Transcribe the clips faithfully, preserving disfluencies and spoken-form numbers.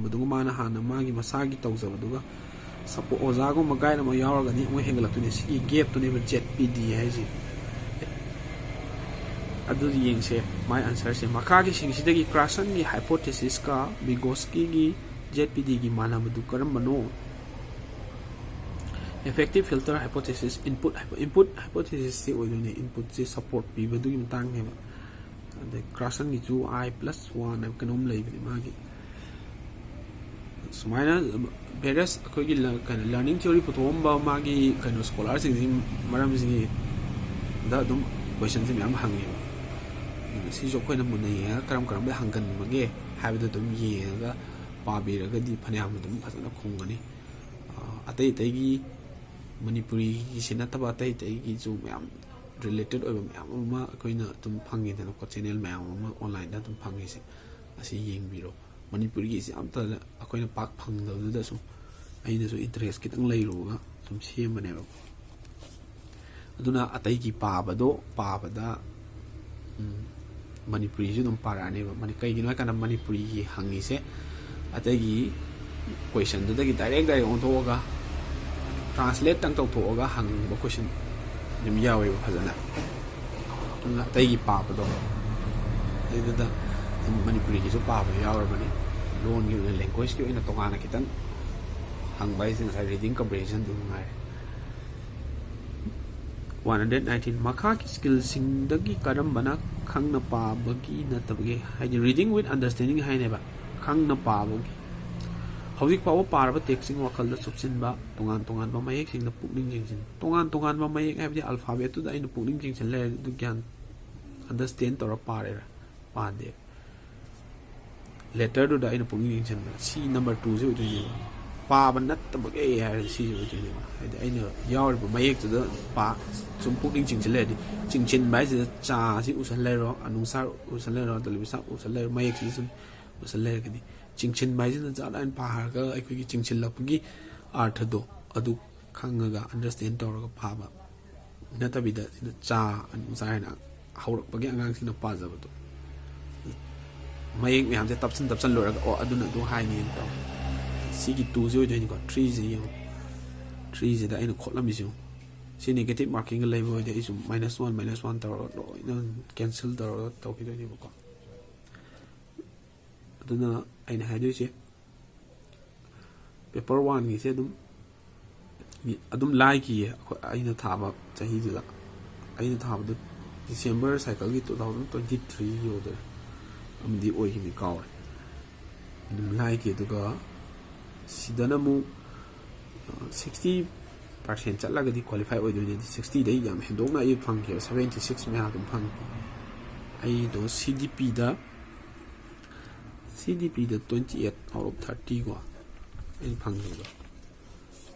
ꯑꯗꯨꯒ ꯃꯥꯅ ꯍꯥꯟꯅ ꯃꯥꯒꯤ ꯃꯁꯥꯒꯤ ꯇꯧꯖꯕꯗꯨꯒ ꯁꯄꯣ ꯑꯣꯖꯥꯒꯨꯝꯕ ꯒꯥꯏꯗ ꯑꯃ ꯌꯥꯎꯔꯒꯗꯤ ꯑꯃꯨꯛ ꯍꯦꯟꯒꯠꯂꯛꯇꯣꯏꯅꯦ꯫ ꯁꯤꯒꯤ ꯒꯦꯞꯇꯨꯅꯦꯕ ꯖꯦꯠ ꯄꯤ ꯗꯤ ꯍꯥꯏꯁꯦ꯫ ꯑꯗꯨꯗꯤ ꯌꯦꯡꯁꯦ ꯃꯥꯏ ꯑꯟꯁꯔꯁꯦ꯫ ꯃꯈꯥꯒꯤꯁꯤꯡꯁꯤꯗꯒꯤ ꯀ꯭ꯔꯥꯁꯟꯒꯤ ꯍꯥꯏꯄꯣꯊꯦꯁꯤꯁꯀ ꯕꯤꯒꯣꯁꯀꯤꯒꯤ ꯖꯦꯠ ꯄꯤ ꯗꯤꯒꯤ ꯃꯥꯟꯅꯕꯗꯨ ꯀꯔꯝꯕꯅꯣ? Effective filter hypothesis, input, input hypothesisꯁꯤ ꯑꯣꯏꯗꯣꯏꯅꯦ꯫ ꯏꯟꯄꯨꯠꯁꯦ ꯁꯄꯣꯔꯠ ꯄꯤꯕꯗꯨꯒꯤ ꯃꯇꯥꯡꯅꯦꯕ꯫ ꯑꯗꯩ ꯀ꯭ꯔꯥꯁꯟꯒꯤꯁꯨ I plus one ꯍꯥꯏꯕ ꯀꯩꯅꯣꯝ ꯂꯩꯕꯅꯤ ꯃꯥꯒꯤ꯫ ꯁꯨꯃꯥꯏꯅ ꯚꯦꯔꯤꯌꯁ ꯑꯩꯈꯣꯏꯒꯤ ꯂ-, ꯀꯩꯅꯣ, ꯂꯔꯅꯤꯡ ꯊꯤꯑꯣꯔꯤ ꯄꯨꯊꯣꯛꯑꯝꯕ ꯃꯥꯒꯤ ꯀꯩꯅꯣ ꯁ꯭ꯀꯣꯂꯥꯔꯁꯤꯡꯁꯤꯒꯤ ꯃꯔꯝꯁꯤꯒꯤꯗ ꯑꯗꯨꯝ ꯀꯣꯏꯁꯟꯁꯦ ꯃꯌꯥꯝ ꯍꯪꯉꯦꯕ꯫ ꯑꯗꯨꯅ ꯁꯤꯁꯨ ꯑꯩꯈꯣꯏꯅ ꯃꯨꯟꯅ ꯌꯦꯡꯉꯒ ꯀꯔꯝ ꯀꯔꯝꯕ ꯍꯪꯒꯟꯕꯒꯦ ꯍꯥꯏꯕꯗꯣ ꯑꯗꯨꯝ ꯌꯦꯡꯉꯒ ꯄꯥꯕꯤꯔꯒꯗꯤ ꯐꯅꯌꯥꯝ ꯑꯗꯨꯝ ꯐꯖꯅ ꯈꯨꯝꯒꯅꯤ꯫ ꯑ, ꯑꯇꯩ ꯑꯇꯩꯒꯤ ꯃꯅꯤꯄꯨꯔꯤꯒꯤꯁꯤ ꯅꯠꯇꯕ ꯑꯇꯩ ꯑꯇꯩꯒꯤꯁꯨ ꯃꯌꯥꯝ ꯔꯤꯂꯦꯇꯦꯠ ꯑꯣꯏꯕ ꯃꯌꯥꯝ ꯑꯃ ꯑꯩꯈꯣꯏꯅ ꯑꯗꯨꯝ ꯐꯪꯉꯤꯗꯅꯀꯣ, ꯆꯦꯅꯦꯜ ꯃꯌꯥꯝ ꯑꯃ ꯑꯣꯟꯂꯥꯏꯟꯗ ꯑꯗꯨꯝ ꯐꯪꯉꯤꯁꯦ꯫ ꯑꯁꯤ ꯌꯦꯡꯕꯤꯔꯣ꯫ ꯃꯅꯤꯄꯨꯔꯤꯒꯤꯁꯤ ꯑꯝꯇ ꯑꯩꯈꯣꯏꯅ ꯄꯥꯛ ꯐꯪꯗꯕꯗꯨꯗ ꯁꯨꯝ ꯑꯩꯅꯁꯨ ꯏꯟꯇꯔꯦꯁ ꯈꯤꯇꯪ ꯂꯩꯔꯨꯔꯒ ꯁꯨꯝ ꯁꯦꯝꯕꯅꯦꯕ꯫ ꯑꯗꯨꯅ ꯑꯇꯩꯒꯤ ꯄꯥꯕꯗꯣ ꯄꯥꯕꯗ, ꯎꯝ, ꯃꯅꯤꯄꯨꯔꯤꯁꯨ ꯑꯗꯨꯝ ꯄꯥꯔꯛꯑꯅꯦꯕ꯫ ꯃꯅꯤ-, ꯀꯩꯒꯤꯅꯣ ꯍꯥꯏꯀꯥꯟꯗ ꯃꯅꯤꯄꯨꯔꯤꯒꯤ ꯍꯪꯉꯤꯁꯦ ꯑꯇꯩꯒꯤ ꯀꯣꯏꯁꯟꯗꯨꯗꯒꯤ ꯗꯥꯏꯔꯦꯛ ꯗꯥꯏꯔꯦꯛ ꯑꯣꯟꯊꯣꯛꯑꯒ ꯇ꯭ꯔꯥꯟꯁꯂꯦꯠꯇꯪ ꯇꯧꯊꯣꯛꯑꯒ ꯍꯪꯕ ꯀꯣꯏꯁꯟ ꯑꯗꯨꯝ ꯌꯥꯎꯋꯦꯕ ꯐꯖꯅ꯫ ꯑꯗꯨꯅ ꯑꯇꯩꯒꯤ ꯄꯥꯕꯗꯣ ꯑꯗꯨꯗ ꯑꯗꯨꯝ ꯃꯅꯤꯄꯨꯔꯤꯒꯤꯁꯨ ꯄꯥꯕ ꯌꯥꯎꯔꯕꯅꯤ꯫ ꯂꯣꯟꯒꯤ ꯑꯣꯏꯅ, ꯂꯦꯡꯒ꯭ꯋꯦꯖꯀꯤ ꯑꯣꯏꯅ ꯇꯣꯉꯥꯟꯅ ꯈꯤꯇꯪ ꯍꯪꯕ ꯍꯥꯏꯁꯦ ꯉꯁꯥꯏ ꯔꯤꯗꯤꯡ ꯀꯝꯄ꯭ꯔꯤꯍꯦꯟꯁꯟꯗꯨ ꯉꯥꯏꯔꯦ꯫ One hundred nineteen, ꯃꯈꯥꯒꯤ ꯁ꯭ꯀꯤꯜꯁꯤꯡꯗꯒꯤ ꯀꯔꯝꯕꯅ ꯈꯪꯅ ꯄꯥꯕꯒꯤ ꯅꯠꯇꯕꯒꯦ? ꯍꯥꯏꯗꯤ reading with understanding ꯍꯥꯏꯅꯦꯕ, ꯈꯪꯅ ꯄꯥꯕꯒꯤ꯫ ꯍꯧꯖꯤꯛ ꯐꯥꯎꯕ ꯄꯥꯔꯕ ꯇꯦꯛꯁꯁꯤꯡ ꯋꯥꯈꯜꯗ ꯆꯨꯞꯁꯤꯟꯕ, ꯇꯣꯉꯥꯟ ꯇꯣꯉꯥꯟꯕ ꯃꯌꯦꯛꯁꯤꯡꯗ ꯄꯨꯛꯅꯤꯡ ꯆꯤꯡꯁꯤꯟ-, ꯇꯣꯉꯥꯟ ꯇꯣꯉꯥꯟꯕ ꯃꯌꯦꯛ ꯍꯥꯏꯕꯗꯤ ꯑꯜꯐꯥꯕꯦꯠꯇꯨꯗ ꯑꯩꯅ ꯄꯨꯛꯅꯤꯡ ꯆꯤꯡꯁꯤꯟ ꯂꯩꯔꯗꯤ ꯑꯗꯨ ꯒ꯭ꯌꯥꯟ, ꯑꯟꯗꯔꯁꯇꯦꯟ ꯇꯧꯔ ꯄꯥꯔꯦꯔꯥ? ꯄꯥꯗꯦ꯫ ꯂꯦꯇꯔꯗꯨꯗ ꯑꯩꯅ ꯄꯨꯛꯅꯤꯡ ꯆꯤꯡꯁꯤꯟꯕ, ꯁꯤ ꯅꯝꯕꯔ ꯇꯨꯁꯦ ꯑꯣꯏꯗꯣꯏꯅꯦꯕ꯫ ꯄꯥꯕ ꯅꯠꯇꯕꯒꯦ ꯍꯥꯏꯔꯗꯤ ꯁꯤꯁꯦ ꯑꯣꯏꯗꯣꯏꯅꯦꯕ꯫ ꯍꯥꯏꯗꯤ ꯑꯩꯅ ꯌꯥꯎꯔꯤꯕ ꯃꯌꯦꯛꯇꯨꯗ ꯄꯥ-, ꯁꯨꯝ ꯄꯨꯛꯅꯤꯡ ꯆꯤꯡꯁꯤꯜ ꯂꯩꯔꯗꯤ, ꯆꯤꯡꯁꯤꯟꯕ ꯍꯥꯏꯁꯤꯗ ꯆꯥꯁꯤ ꯎꯁꯜ ꯂꯩꯔꯣ, ꯑꯅꯨꯁꯥꯔ ꯎꯁꯜ ꯂꯩꯔꯣ, ꯗꯂꯤꯕꯤꯁꯥ ꯎꯁꯜ ꯂꯩꯔꯣ, ꯃꯌꯦꯛꯁꯤꯗ ꯁꯨꯝ ꯎꯁꯜ ꯂꯩꯔꯒꯗꯤ, ꯆꯤꯡꯁꯤꯟꯕ ꯍꯥꯏꯁꯤꯅ ꯖꯥꯠ ꯍꯥꯏꯅ ꯄꯥꯔꯒ ꯑꯩꯈꯣꯏꯒꯤ ꯆꯤꯡꯁꯤꯜꯂꯛꯄꯒꯤ ꯑꯥꯔꯊꯗꯣ ꯑꯗꯨ ꯈꯪꯉꯒ, ꯑꯟꯗꯔꯁꯇꯦꯟ ꯇꯧꯔꯒ ꯄꯥꯕ ꯅꯠꯇꯕꯤꯗ, ꯁꯤꯅ ꯆꯥ, ꯑꯅꯨꯁꯥꯔ ꯍꯥꯏꯅ ꯍꯧꯔꯛꯄꯒꯤ ꯑꯉꯥꯡꯁꯤꯡꯅ ꯄꯥꯖꯕꯗꯣ꯫ ꯃꯌꯦꯛ ꯃꯌꯥꯝꯁꯦ ꯇꯞꯁꯤꯟ ꯇꯞꯁꯤꯟ ꯂꯣꯏꯔꯒ, ꯑꯣ, ꯑꯗꯨꯅ ꯑꯗꯨ ꯍꯥꯏꯅꯤ ꯇꯧ꯫ ꯁꯤꯒꯤ ꯇꯨꯁꯦ ꯑꯣꯏꯗꯣꯏꯅꯤꯀꯣ, ꯊ꯭ꯔꯤꯁꯦ ꯌꯦꯡꯉꯣ꯫ ꯊ꯭ꯔꯤꯁꯤꯗ ꯑꯩꯅ ꯈꯣꯠꯂꯝꯃꯤꯁꯤ ꯌꯦꯡꯉꯣ꯫ ꯁꯤ negative markingꯒ ꯂꯩꯕ ꯑꯣꯏꯗꯤ ꯑꯩ ꯁꯨꯝ minus one, minus one ꯇꯧꯔꯒ ꯂꯣꯏꯅ cancel ꯇꯧꯔꯒ ꯇꯧꯈꯤꯗꯣꯏꯅꯦꯕꯀꯣ꯫ ꯑꯗꯨꯅ ꯑꯩꯅ ꯍꯥꯏꯗꯣꯏꯁꯦ, paper oneꯒꯤꯁꯦ ꯑꯗꯨꯝ, ꯑꯗꯨꯝ ꯂꯥꯏꯈꯤꯌꯦ꯫ ꯑꯩꯈꯣꯏ, ꯑꯩꯅ ꯊꯥꯕ ꯆꯍꯤꯗꯨꯗ, ꯑꯩꯅ ꯊꯥꯕꯗꯨ December cycleꯒꯤ two thousand twenty three ꯑꯣꯏꯗꯣꯏꯔꯥ ꯑꯃꯗꯤ ꯑꯣꯏꯈꯤꯕꯅꯤ, ꯀꯥꯎꯔꯦ꯫ ꯑꯗꯨꯝ ꯂꯥꯏꯈꯤ꯫ ꯑꯗꯨꯒ ꯁꯤꯗꯅ ꯑꯃꯨꯛ sixty percent ꯆꯠꯂꯒꯗꯤ qualify ꯑꯣꯏꯗꯣꯏꯅꯦ꯫ ꯑꯗꯨ sixtyꯗꯩ ꯌꯥꯝ ꯍꯦꯟꯗꯣꯛꯅ ꯑꯩ ꯐꯪꯈꯤꯕ seventy six ꯃꯌꯥ ꯑꯗꯨꯝ ꯐꯪꯈꯤ꯫ ꯑꯩꯗꯣ CDPꯗ, CDPꯗ twenty eight out of thirty ꯀꯣ ꯑꯩꯅ ꯐꯪꯈꯤꯕꯗꯣ꯫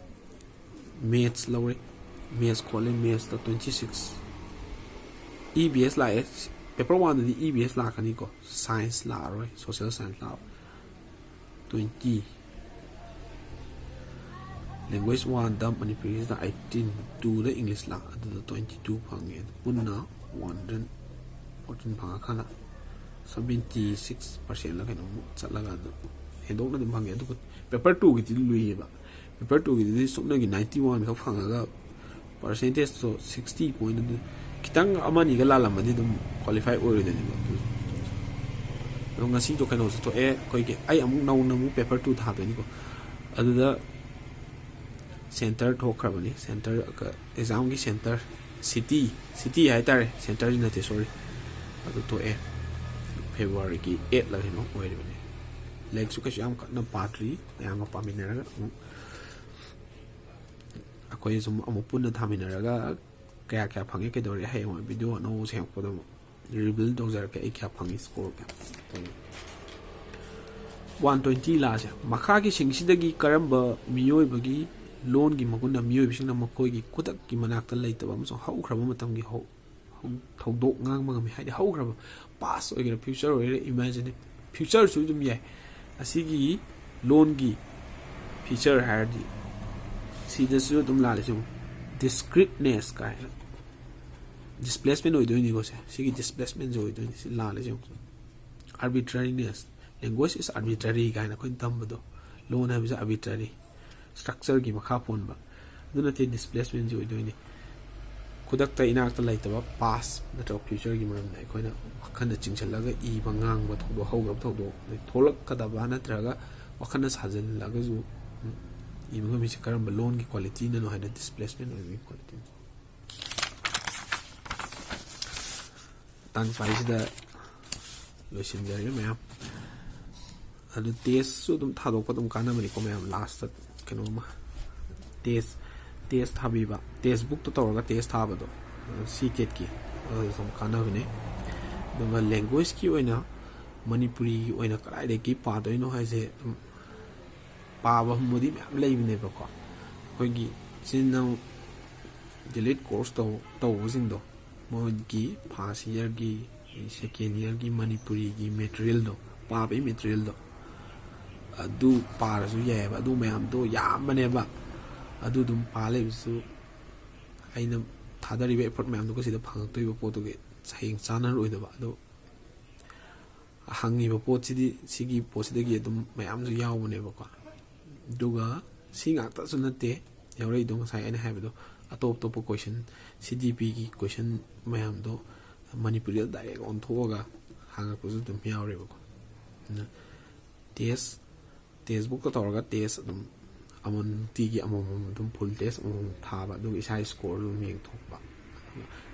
Maths ꯂꯧꯔꯦ, Maths ꯈꯣꯠꯂꯦ, Mathsꯇ twenty six꯫ EVS ꯂꯥꯛꯑꯦ, paper oneꯗꯗꯤ EVS ꯂꯥꯛꯀꯅꯤꯀꯣ, science ꯂꯥꯛꯑꯔꯣꯏ, social science ꯂꯥꯛꯑꯔꯣꯏ꯫ Twenty꯫ Language oneꯗ ꯃꯅꯤꯄꯨꯔꯤꯁꯤꯗ eighteen, twoꯗ English ꯂꯥꯛ, ꯑꯗꯨꯗ twenty two ꯐꯪꯉꯦ꯫ ꯑꯗꯨ ꯄꯨꯟꯅ one hundred fourteen ꯐꯪꯉꯀꯥꯟꯗ seventy six percentꯂ ꯀꯩꯅꯣꯝ ꯆꯠꯂꯒ ꯑꯗꯨꯝ ꯍꯦꯟꯗꯣꯛꯅ ꯑꯗꯨꯝ ꯐꯪꯉꯦ꯫ ꯑꯗꯨꯒ paper twoꯒꯤꯗꯤ ꯂꯨꯏꯌꯦꯕ꯫ Paper twoꯒꯤꯗꯨꯗꯤ ꯁꯨꯞꯅꯒꯤ ninety one ꯈꯛ ꯐꯪꯉꯒ percentageꯇꯣ sixty point ꯑꯗꯨ ꯈꯤꯇꯪ ꯑꯃ ꯑꯅꯤꯒ ꯂꯥꯜꯂꯝꯃꯗꯤ ꯑꯗꯨꯝ qualify ꯑꯣꯏꯔꯣꯏꯗꯣꯏꯅꯦꯕ꯫ ꯑꯗꯣ ꯉꯁꯤꯗꯣ ꯀꯩꯅꯣꯁꯨ ꯊꯣꯛꯑꯦ, ꯑꯩꯈꯣꯏꯒꯤ, ꯑꯩ ꯑꯃꯨꯛ ꯅꯧꯅ ꯑꯃꯨꯛ paper two ꯊꯥꯗꯣꯏꯅꯤꯀꯣ꯫ ꯑꯗꯨꯗ center ꯊꯣꯛꯈ꯭ꯔꯕꯅꯤ, center, examꯒꯤ center, city, city ꯍꯥꯏꯇꯥꯔꯦ, centerꯗꯤ ꯅꯠꯇꯦ, sorry꯫ ꯑꯗꯨ ꯊꯣꯛꯑꯦ, Februaryꯒꯤ eightꯂ ꯀꯩꯅꯣ ꯑꯣꯏꯔꯤꯕꯅꯤ꯫ ꯂꯥꯏꯔꯤꯛꯁꯨ ꯀꯩꯁꯨ ꯌꯥꯝ ꯀꯟꯅ ꯄꯥꯗ꯭ꯔꯤ, ꯃꯌꯥꯝꯒ ꯄꯥꯃꯤꯟꯅꯔꯒ ꯑꯃꯨꯛ ꯑꯩꯈꯣꯏ ꯁꯨꯝ ꯑꯃꯨꯛ ꯄꯨꯟꯅ ꯊꯥꯃꯤꯟꯅꯔꯒ ꯀꯌꯥ ꯀꯌꯥ ꯐꯪꯉꯦ, ꯀꯩꯗꯧꯔꯦ, ꯍꯌꯦꯡꯋꯥꯏ video ꯑꯅꯧꯕ ꯁꯦꯝꯃꯛꯄꯗ ꯑꯃꯨꯛ reveal ꯇꯧꯖꯔꯛꯀꯦ, ꯑꯩ ꯀꯌꯥ ꯐꯪꯉꯤ, score ꯀꯌꯥ ꯐꯪꯉꯤ꯫ One twenty ꯂꯥꯁꯦ, ꯃꯈꯥꯒꯤ ꯁꯤꯡꯁꯤꯗꯒꯤ ꯀꯔꯝꯕ ꯃꯤꯑꯣꯏꯕꯒꯤ ꯂꯣꯟꯒꯤ ꯃꯒꯨꯟꯅ ꯃꯤꯑꯣꯏꯕꯁꯤꯡꯅ ꯃꯈꯣꯏꯒꯤ ꯈꯨꯗꯛꯀꯤ ꯃꯅꯥꯛꯇ ꯂꯩꯇꯕ ꯑꯃꯁꯨꯡ ꯍꯧꯈ꯭ꯔꯕ ꯃꯇꯝꯒꯤ ꯍꯧ-, ꯍꯧ-, ꯊꯧꯗꯣꯛ ꯉꯥꯡꯕ ꯉꯝꯃꯤ? ꯍꯥꯏꯗꯤ ꯍꯧꯈ꯭ꯔꯕ, past ꯑꯣꯏꯒꯦꯔꯥ, future ꯑꯣꯏꯒꯦꯔꯥ, imagine, futureꯁꯨ ꯑꯗꯨꯝ ꯌꯥꯏ꯫ ꯑꯁꯤꯒꯤ ꯂꯣꯟꯒꯤ feature ꯍꯥꯏꯔꯗꯤ ꯁꯤꯗꯁꯨ ꯑꯗꯨꯝ ꯂꯥꯜꯂꯦ꯫ ꯁꯤ ꯌꯦꯡꯉꯨ, discreteness ꯀꯥꯏꯅ, displacement ꯑꯣꯏꯗꯣꯏꯅꯤꯀꯣ꯫ ꯁꯦ, ꯁꯤꯒꯤ displacementꯁꯦ ꯑꯣꯏꯗꯣꯏꯅꯤ꯫ ꯁꯤ ꯂꯥꯜꯂꯦ, ꯁꯤ ꯌꯦꯡꯉꯨ꯫ Arbitrariness, language is arbitrary ꯀꯥꯏꯅ ꯑꯩꯈꯣꯏꯅ ꯇꯝꯕꯗꯣ, ꯂꯣꯟ ꯍꯥꯏꯕꯁꯦ arbitrary, structureꯒꯤ ꯃꯈꯥ ꯄꯣꯟꯕ, ꯑꯗꯨ ꯅꯠꯇꯦ, displacementꯁꯤ ꯑꯣꯏꯗꯣꯏꯅꯤ꯫ ꯈꯨꯗꯛꯇ ꯏꯅꯥꯛꯇ ꯂꯩꯇꯕ past ꯅꯠꯇ꯭ꯔꯒ futureꯒꯤ ꯃꯔꯝꯗ ꯑꯩꯈꯣꯏꯅ ꯋꯥꯈꯜꯗ ꯆꯤꯡꯁꯤꯜꯂꯒ ꯏꯕ ꯉꯥꯡꯕ ꯊꯧꯗꯣꯛ, ꯍꯧꯈ꯭ꯔꯕ ꯊꯧꯗꯣꯛ, ꯑꯗꯩ ꯊꯣꯛꯂꯛꯀꯗꯕ ꯅꯠꯇ꯭ꯔꯒ ꯋꯥꯈꯜꯗ ꯁꯥꯖꯤꯜꯂꯒꯁꯨ, ꯎꯝ, ꯏꯕ ꯉꯝꯃꯤꯁꯦ ꯀꯔꯝꯕ ꯂꯣꯟꯒꯤ qualityꯅꯅꯣ ꯍꯥꯏꯅ displacement ꯑꯣꯏꯕꯒꯤ quality꯫ ꯃꯇꯥꯡ ꯁ꯭ꯋꯥꯏꯁꯤꯗ ꯂꯣꯏꯁꯤꯟꯖꯔꯒꯦ ꯃꯌꯥꯝ꯫ ꯑꯗꯨ testꯁꯨ ꯑꯗꯨꯝ ꯊꯥꯗꯣꯛꯄ ꯑꯗꯨꯝ ꯀꯥꯟꯅꯕꯅꯤꯀꯣ ꯃꯌꯥꯝ꯫ Lastꯇ ꯀꯩꯅꯣꯝꯃ, test, test ꯊꯥꯕꯤꯕ, test bookꯇ ꯇꯧꯔꯒ test ꯊꯥꯕꯗꯣ, CTETꯀꯤ, ꯑꯗꯨꯁꯨ ꯑꯗꯨꯝ ꯀꯥꯟꯅꯕꯅꯤ꯫ ꯑꯗꯨꯒ languageꯀꯤ ꯑꯣꯏꯅ, ꯃꯅꯤꯄꯨꯔꯤꯒꯤ ꯑꯣꯏꯅ ꯀꯗꯥꯏꯗꯒꯤ ꯄꯥꯗꯣꯏꯅꯣ ꯍꯥꯏꯁꯦ ꯑꯗꯨꯝ ꯄꯥꯕ ꯐꯝꯕꯗꯤ ꯃꯌꯥꯝ ꯂꯩꯕꯅꯦꯕꯀꯣ꯫ ꯑꯩꯈꯣꯏꯒꯤ ꯏꯆꯤꯟ ꯏꯅꯥꯎ D.Litt course ꯇꯧ-, ꯇꯧꯕꯁꯤꯡꯗꯣ, ꯃꯣꯏꯒꯤ first yearꯒꯤ, second yearꯒꯤ ꯃꯅꯤꯄꯨꯔꯤꯒꯤ materialꯗꯣ, ꯄꯥꯕꯒꯤ materialꯗꯣ, ꯑꯗꯨ ꯄꯥꯔꯁꯨ ꯌꯥꯏꯑꯕ꯫ ꯑꯗꯨ ꯃꯌꯥꯝꯗꯣ ꯌꯥꯝꯕꯅꯦꯕ꯫ ꯑꯗꯨ ꯑꯗꯨꯝ ꯄꯥ ꯂꯩꯕꯁꯨ, ꯑꯩꯅ ꯊꯥꯗꯔꯤꯕ effort ꯃꯌꯥꯝꯗꯨꯒ ꯁꯤꯗ ꯐꯪꯉꯛꯇꯣꯏꯕ ꯄꯣꯠꯇꯨꯒꯤ ꯍꯌꯦꯡ ꯆꯥꯟꯅꯔꯣꯏꯗꯕ꯫ ꯑꯗꯨ ꯍꯪꯉꯤꯕ ꯄꯣꯠꯁꯤꯗꯤ, ꯁꯤꯒꯤ ꯄꯣꯠꯁꯤꯗꯒꯤ ꯑꯗꯨꯝ ꯃꯌꯥꯝꯁꯨ ꯌꯥꯎꯕꯅꯦꯕꯀꯣ꯫ ꯑꯗꯨꯒ ꯁꯤ ꯉꯥꯛꯇꯁꯨ ꯅꯠꯇꯦ ꯌꯥꯎꯔꯛꯏꯗꯣ, ꯉꯁꯥꯏ ꯑꯩꯅ ꯍꯥꯏꯕꯗꯣ, ꯑꯇꯣꯞ ꯑꯇꯣꯞꯄ question, CTETꯀꯤ question ꯃꯌꯥꯝꯗꯣ ꯃꯅꯤꯄꯨꯔꯤꯗ direct ꯑꯣꯟꯊꯣꯛꯑꯒ ꯍꯪꯉꯛꯄꯁꯨ ꯑꯗꯨꯝ ꯌꯥꯎꯔꯦꯕꯀꯣ꯫ ꯑꯗꯨꯅ test, test bookꯇ ꯇꯧꯔꯒ test ꯑꯗꯨꯝ ꯑꯃ, ꯅꯨꯡꯇꯤꯒꯤ ꯑꯃꯃꯝ ꯑꯗꯨꯝ full test ꯑꯃꯃꯝ ꯊꯥꯕ, ꯑꯗꯨꯒ ꯏꯁꯥ score ꯑꯗꯨꯝ ꯌꯦꯡꯊꯣꯛꯄ꯫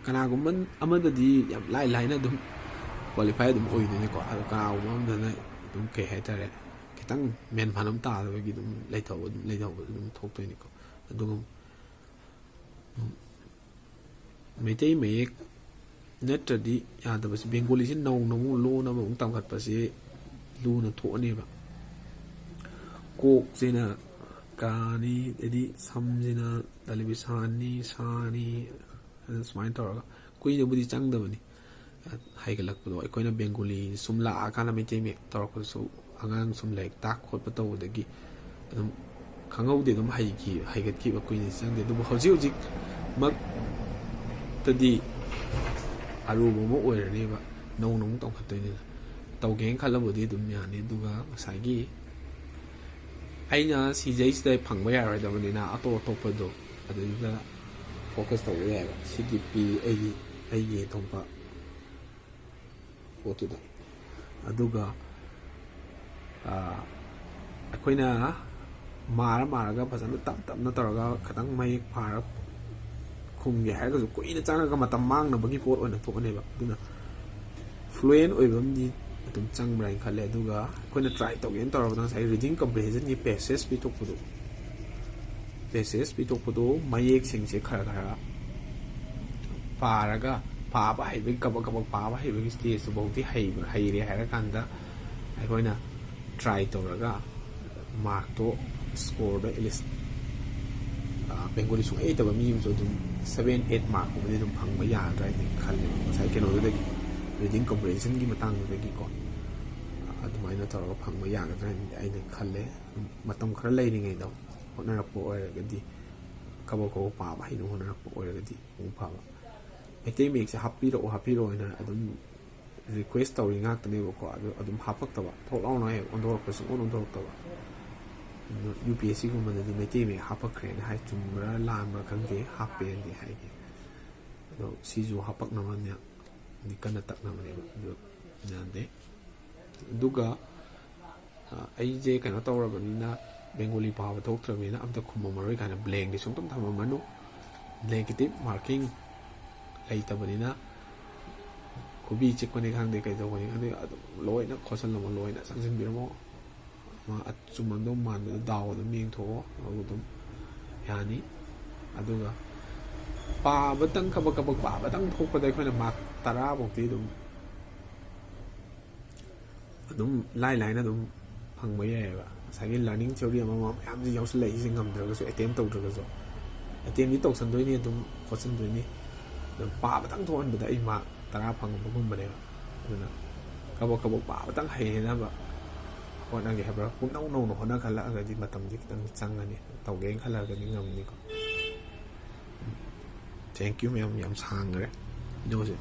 ꯀꯅꯥꯒꯨꯝꯕ ꯑꯃꯗꯗꯤ ꯌꯥꯝ ꯂꯥꯏ ꯂꯥꯏꯅ ꯑꯗꯨꯝ qualify ꯑꯗꯨꯝ ꯑꯣꯏꯗꯣꯏꯅꯤꯀꯣ꯫ ꯑꯗꯣ ꯀꯅꯥꯒꯨꯝꯕ ꯑꯃꯗꯅ ꯑꯗꯨꯝ, ꯀꯩ ꯍꯥꯏꯇꯥꯔꯦ, ꯈꯤꯇꯪ ꯃꯦꯟꯐꯥꯟ ꯑꯃ ꯇꯥꯗꯕꯒꯤ ꯑꯗꯨꯝ ꯂꯩꯊꯍꯧꯕ, ꯑꯗꯨꯝ ꯂꯩꯊꯍꯧꯕ ꯑꯗꯨꯝ ꯊꯣꯛꯇꯣꯏꯅꯤꯀꯣ꯫ ꯑꯗꯨꯒ ꯃꯩꯇꯩ ꯃꯌꯦꯛ ꯅꯠꯇ꯭ꯔꯗꯤ ꯌꯥꯗꯕꯁꯦ, ꯕꯦꯡꯒꯣꯂꯤꯁꯦ ꯅꯧꯅ ꯑꯃꯨꯛ ꯂꯣꯟ ꯑꯃꯃꯨꯛ ꯇꯝꯈꯠꯄꯁꯦ ꯂꯨꯅ ꯊꯣꯛꯑꯅꯦꯕ꯫ ꯀꯣꯛꯁꯤꯅ ꯀꯥꯅꯤ, ꯑꯗꯩꯗꯤ ꯁꯝꯁꯤꯅ ꯇꯂꯤꯕꯤ ꯁꯥꯅꯤ, ꯁꯥꯅꯤ, ꯑꯗꯨ ꯁꯨꯃꯥꯏꯅ ꯇꯧꯔꯒ ꯀꯨꯏꯅꯕꯨꯗꯤ ꯆꯪꯗꯕꯅꯤ꯫ ꯍꯩꯒꯠꯂꯛꯄꯗꯣ, ꯑꯩꯈꯣꯏꯅ ꯕꯦꯡꯒꯣꯂꯤ ꯁꯨꯝ ꯂꯥꯛꯑꯀꯥꯟꯗ ꯃꯩꯇꯩ ꯃꯌꯦꯛ ꯇꯧꯔꯛꯄꯗꯁꯨ, ꯑꯉꯥꯡ ꯁꯨꯝ ꯂꯥꯏꯔꯤꯛ ꯇꯥꯛ ꯈꯣꯠꯄ ꯇꯧꯕꯗꯒꯤ ꯑꯗꯨꯝ ꯈꯪꯍꯧꯗꯦ, ꯑꯗꯨꯝ ꯍꯩꯈꯤ-, ꯍꯩꯒꯠꯈꯤꯕ, ꯀꯨꯏꯅ ꯆꯪꯗꯦ꯫ ꯑꯗꯨꯕꯨ ꯍꯧꯖꯤꯛ ꯍꯧꯖꯤꯛꯃꯛꯇꯗꯤ ꯑꯔꯨꯕ ꯑꯃ ꯑꯣꯏꯔꯅꯦꯕ, ꯅꯧꯅ ꯑꯃꯨꯛ ꯇꯧꯈꯠꯇꯣꯏꯅꯤꯅ꯫ ꯇꯧꯒꯦꯅ ꯈꯜꯂꯕꯨꯗꯤ ꯑꯗꯨꯝ ꯌꯥꯅꯤ꯫ ꯑꯗꯨꯒ ꯉꯁꯥꯏꯒꯤ ꯑꯩꯅ ꯁꯤꯖꯩꯁꯤꯗ ꯐꯪꯕ ꯌꯥꯔꯣꯏꯗꯕꯅꯤꯅ ꯑꯇꯣꯞ ꯑꯇꯣꯞꯄꯗꯣ ꯑꯗꯨꯗ ꯐꯣꯀꯁ ꯇꯧꯕ ꯌꯥꯏꯑꯕ꯫ ꯁꯤ ꯗꯤ ꯄꯤ ꯑꯩꯒꯤ ꯑꯩꯒꯤ ꯊꯣꯛꯄ ꯄꯣꯠꯇꯨꯗ꯫ ꯑꯗꯨꯒ ꯑꯩꯈꯣꯏꯅ ꯃꯥꯔ ꯃꯥꯔꯒ ꯐꯖꯅ ꯇꯞ ꯇꯞꯅ ꯇꯧꯔꯒ ꯈꯤꯇꯪ ꯃꯌꯦꯛ ꯐꯥꯔ ꯈꯨꯝꯒꯦ ꯍꯥꯏꯔꯒꯁꯨ ꯀꯨꯏꯅ ꯆꯪꯉꯒ ꯃꯇꯝ ꯃꯥꯡꯅꯕꯒꯤ ꯄꯣꯠ ꯑꯣꯏꯅ ꯊꯣꯛꯑꯅꯦꯕ꯫ ꯑꯗꯨꯅ ꯐ꯭ꯂꯨꯌꯦꯟ ꯑꯣꯏꯕ ꯑꯃꯗꯤ ꯑꯗꯨꯝ ꯆꯪꯕ꯭ꯔꯥ ꯍꯥꯏꯅ ꯈꯜꯂꯦ꯫ ꯑꯗꯨꯒ ꯑꯩꯈꯣꯏꯅ ꯇ꯭ꯔꯥꯏ ꯇꯧꯒꯦꯅ ꯇꯧꯔꯕꯗ ꯉꯁꯥꯏ ꯔꯤꯗꯤꯡ ꯀꯝꯄ꯭ꯔꯤꯍꯦꯟꯁꯟꯒꯤ ꯄꯦꯁꯦꯖ ꯄꯤꯊꯣꯛꯄꯗꯣ ꯄꯦꯁꯦꯖ ꯄꯤꯊꯣꯛꯄꯗꯣ ꯃꯌꯦꯛꯁꯤꯡꯁꯦ ꯈꯔ ꯈꯔ ꯄꯥꯔꯒ ꯄꯥꯕ ꯍꯩꯕꯒꯤ ꯀꯕꯛ ꯀꯕꯛ ꯄꯥꯕ ꯍꯩꯕꯒꯤ ꯁ꯭ꯇꯦꯖꯇꯨꯐꯥꯎꯗꯤ ꯍꯩꯕ ꯍꯩꯔꯦ ꯍꯥꯏꯔꯀꯥꯟꯗ ꯑꯩꯈꯣꯏꯅ ꯇ꯭ꯔꯥꯏ ꯇꯧꯔꯒ ꯃꯥꯔꯛꯇꯣ ꯁ꯭ꯀꯣꯔꯗꯣ ꯑꯦꯠꯂꯤꯁ ꯕꯦꯡꯒꯣꯂꯤ ꯁꯨꯡꯍꯩ ꯍꯩꯇꯕ ꯃꯤ ꯑꯃꯁꯨ ꯑꯗꯨꯝ ꯁꯕꯦꯟ ꯑꯩꯠ ꯃꯥꯔꯛꯀꯨꯝꯕꯗꯤ ꯑꯗꯨꯝ ꯐꯪꯕ ꯌꯥꯒꯗ꯭ꯔꯥ ꯍꯥꯏꯅ ꯈꯜꯂꯦꯕ꯫ ꯉꯁꯥꯏ ꯀꯩꯅꯣꯗꯨꯗꯒꯤ ꯔꯤꯗꯤꯡ ꯀꯝꯄ꯭ꯔꯤꯍꯦꯟꯁꯟꯒꯤ ꯃꯇꯥꯡꯗꯨꯗꯒꯤꯀꯣ ꯑꯗꯨꯃꯥꯏꯅ ꯇꯧꯔꯒ ꯐꯪꯕ ꯌꯥꯒꯗ꯭ꯔꯥ ꯍꯥꯏꯅ ꯑꯩꯅ ꯈꯜꯂꯦ꯫ ꯃꯇꯝ ꯈꯔ ꯂꯩꯔꯤꯉꯩꯗ ꯍꯣꯠꯅꯔꯛꯄ ꯑꯣꯏꯔꯒꯗꯤ ꯀꯕꯛ ꯀꯕꯛ ꯄꯥꯕ ꯍꯩꯅ ꯍꯣꯠꯅꯔꯛꯄ ꯑꯣꯏꯔꯒꯗꯤ ꯑꯃꯨꯛ ꯐꯕ꯫ ꯃꯩꯇꯩ ꯃꯌꯦꯛꯁꯦ ꯍꯥꯞꯄꯤꯔꯛꯑꯣ ꯍꯥꯞꯄꯤꯔꯛꯑꯣ ꯍꯥꯏꯅ ꯑꯗꯨꯝ ꯔꯤꯀ꯭ꯋꯦꯁ ꯇꯧꯔꯤ ꯉꯥꯛꯇꯅꯦꯕꯀꯣ꯫ ꯑꯗꯨ ꯑꯗꯨꯝ ꯍꯥꯞꯄꯛꯇꯕ, ꯊꯣꯛ ꯂꯥꯎꯅ ꯍꯦꯛ ꯑꯣꯟꯊꯣꯔꯛꯄ ꯁꯨꯡꯑꯣꯟ ꯑꯣꯟꯊꯣꯔꯛꯇꯕ꯫ ꯌꯨ ꯄꯤ ꯑꯦꯁ ꯁꯤꯒꯨꯝꯕꯗꯗꯤ ꯃꯩꯇꯩ ꯃꯌꯦꯛ ꯍꯥꯞꯄꯛꯈ꯭ꯔꯦꯅ ꯍꯥꯏ꯫ ꯆꯨꯝꯕ꯭ꯔꯥ ꯂꯥꯟꯕ꯭ꯔꯥ ꯈꯪꯗꯦ, ꯍꯥꯞꯄꯦꯅꯗꯤ ꯍꯥꯏꯒꯦ꯫ ꯑꯗꯣ ꯁꯤꯁꯨ ꯍꯥꯄꯛꯅꯕꯅꯦ ꯀꯟꯅ ꯇꯛꯅꯕꯅꯦꯕ꯫ ꯑꯗꯨ ꯌꯥꯗꯦ꯫ ꯑꯗꯨꯒ ꯑꯩꯁꯦ ꯀꯩꯅꯣ ꯇꯧꯔꯕꯅꯤꯅ ꯕꯦꯡꯒꯣꯂꯤ ꯄꯥꯕ ꯊꯣꯛꯇ꯭ꯔꯕꯅꯤꯅ ꯑꯝꯇ ꯈꯨꯝꯃꯝꯃꯔꯣꯏ ꯀꯥꯏꯅ ꯕ꯭ꯂꯦꯡꯗꯤ ꯁꯨꯡꯇꯝ ꯊꯝꯃꯝꯃꯅꯨ꯫ ꯕ꯭ꯂꯦꯡꯀꯦꯇꯤꯞ ꯃꯥꯔꯀꯤꯡ ꯂꯩꯇꯕꯅꯤꯅ ꯈꯨꯕꯤ ꯆꯤꯛꯄꯅꯤ ꯈꯪꯗꯦ, ꯀꯩꯗꯧꯕꯅꯤ ꯈꯪꯗꯦ, ꯑꯗꯨꯝ ꯂꯣꯏꯅ ꯈꯣꯠꯆꯜꯂꯝꯃꯣ, ꯂꯣꯏꯅ ꯆꯪꯁꯤꯟꯕꯤꯔꯝꯃꯣ꯫ ꯑꯃ ꯑꯆꯨꯝꯕꯗꯣ ꯃꯥꯟꯕꯗꯣ ꯗꯥꯎ ꯑꯗꯨꯝ ꯌꯦꯡꯊꯣꯛꯑꯣ, ꯑꯗꯨ ꯑꯗꯨꯝ ꯌꯥꯅꯤ꯫ ꯑꯗꯨꯒ ꯄꯥꯕꯇꯪ, ꯀꯕꯛ ꯀꯕꯛ ꯄꯥꯕꯇꯪ ꯊꯣꯛꯄꯗ ꯑꯩꯈꯣꯏꯅ ꯃꯥꯔꯛ ꯇꯔꯥꯐꯧꯗꯤ ꯑꯗꯨꯝ ꯑꯗꯨꯝ ꯂꯥꯏ ꯂꯥꯏꯅ ꯑꯗꯨꯝ ꯐꯪꯕ ꯌꯥꯏꯑꯕ꯫ ꯉꯁꯥꯏꯒꯤ ꯂꯔꯅꯤꯡ ꯊꯤꯑꯣꯔꯤ ꯑꯃ ꯑꯃ ꯃꯌꯥꯝꯁꯤ ꯌꯥꯎꯁꯜꯂꯛꯏꯁꯦ ꯉꯝꯗ꯭ꯔꯒꯁꯨ ꯑꯦꯇꯦꯝ ꯇꯧꯗ꯭ꯔꯒꯁꯨ, ꯑꯦꯇꯦꯝꯗꯤ ꯇꯧꯁꯟꯗꯣꯏꯅꯤ, ꯑꯗꯨꯝ ꯈꯣꯠꯆꯟꯗꯣꯏꯅꯤ꯫ ꯑꯗꯨꯝ ꯄꯥꯕꯇꯪ ꯊꯣꯛꯍꯟꯕꯗ ꯑꯩ ꯃꯥꯔꯛ ꯇꯔꯥ ꯐꯪꯕꯒꯨꯝꯕꯅꯦꯕ꯫ ꯑꯗꯨꯅ ꯀꯕꯛ ꯀꯕꯛ ꯄꯥꯕꯇꯪ ꯍꯩꯅꯕ ꯍꯣꯠꯅꯒꯦ ꯍꯥꯏꯕ꯭ꯔꯥ, ꯄꯨꯡꯅꯧ ꯅꯧꯅ ꯍꯣꯠꯅꯈꯠꯂꯛꯑꯒꯗꯤ ꯃꯇꯝꯗꯤ ꯈꯤꯇꯪ ꯆꯪꯒꯅꯤ꯫ ꯇꯧꯒꯦꯅ ꯈꯜꯂꯛꯑꯒꯗꯤ ꯉꯝꯅꯤꯀꯣ꯫ Thank you ꯃꯌꯥꯝ, ꯌꯥꯝ ꯁꯥꯡꯈ꯭ꯔꯦ ꯚꯤꯗꯤꯑꯣꯁꯦ꯫